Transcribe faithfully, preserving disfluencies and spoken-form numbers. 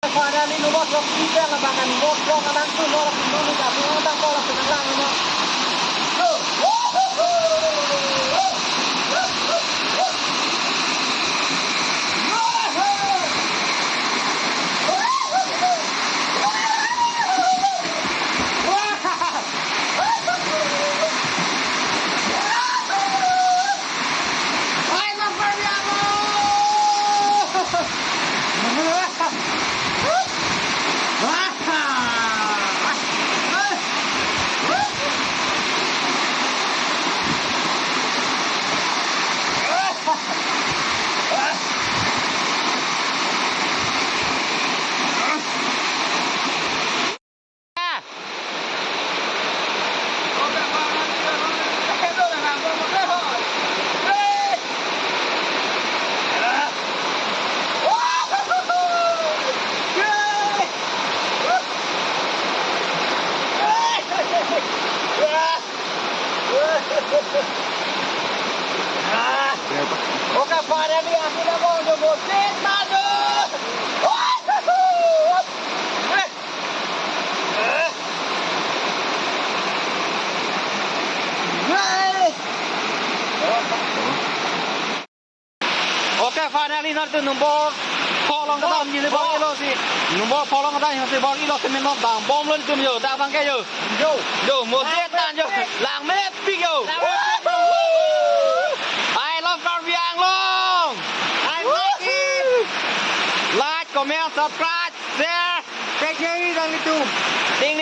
Finally, no bot rock, kita labangan bot rock, alang tu, no rock, no, no, no, no, no, no, no, no. Okay, finally, aku dah mau jemput Sid Madu. Okay, finally, nanglitum number four along kedam ji bor-ilo si. Number four along kedam ji bor-ilo si, menok dambomlo nanglitum yo, dak abang ke yo. Yo. Yo, mo je tan yo. Langmepik yo. Langmepik. I love Karbi Anglong. I like it. Like, comment, subscribe, share. Thank you, nanglitum. Ting